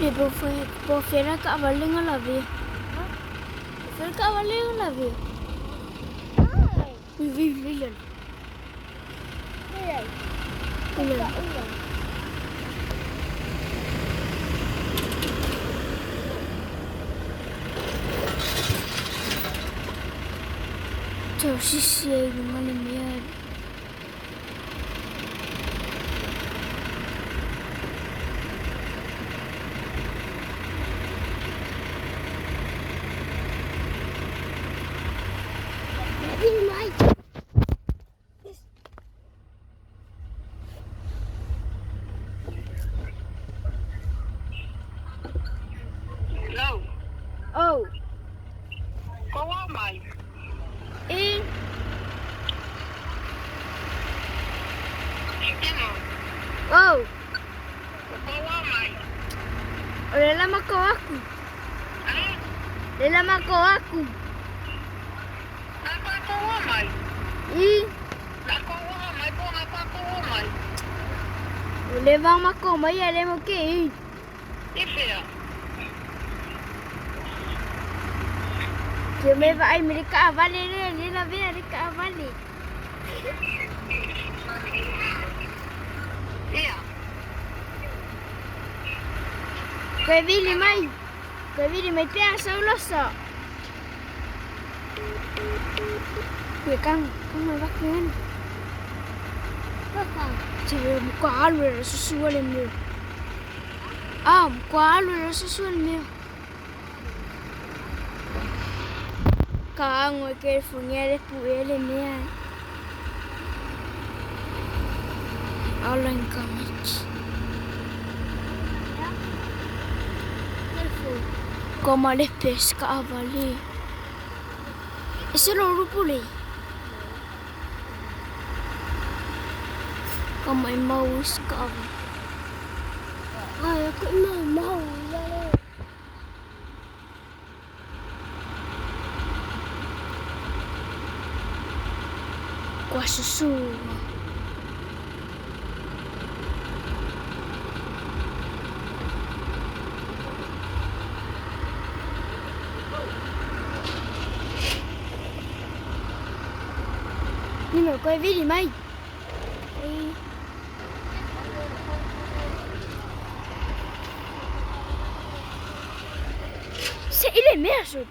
Le po fera ka valenga la ve. Fera ka valenga la ve. Vi vi vi le. Le. Tau sisi ai lunga le mea. Hello. Oh. Ko wā mai? E. Tino. Oh. Ko wā mai? O le lama ko aku. Ah? Le lama ko aku. Nā pa ko wā mai? I. Nā ko wā mai po nā pa ko wā mai? O le vang mako mai a le mo ke i. I whea? Ke me va ai me le ka vale le le la ve le ka vale. Ia. Koe vili mai. Koe vili mai pea sauloso. Koe kang, kang mai vaki ngana. Te ve mo kwa alu e susua le mea. Ah, mo kwa alu e susua le mea. Ka ango e ke fungia le pu e le mea. Aula inga miki. Ko ma le pesca a vale. E se lo rupu le. Ka mai mau iska ava. Ai, ko mau mau ia le. Kua susu. Ni me koe vili mai. E. Se ile mea so.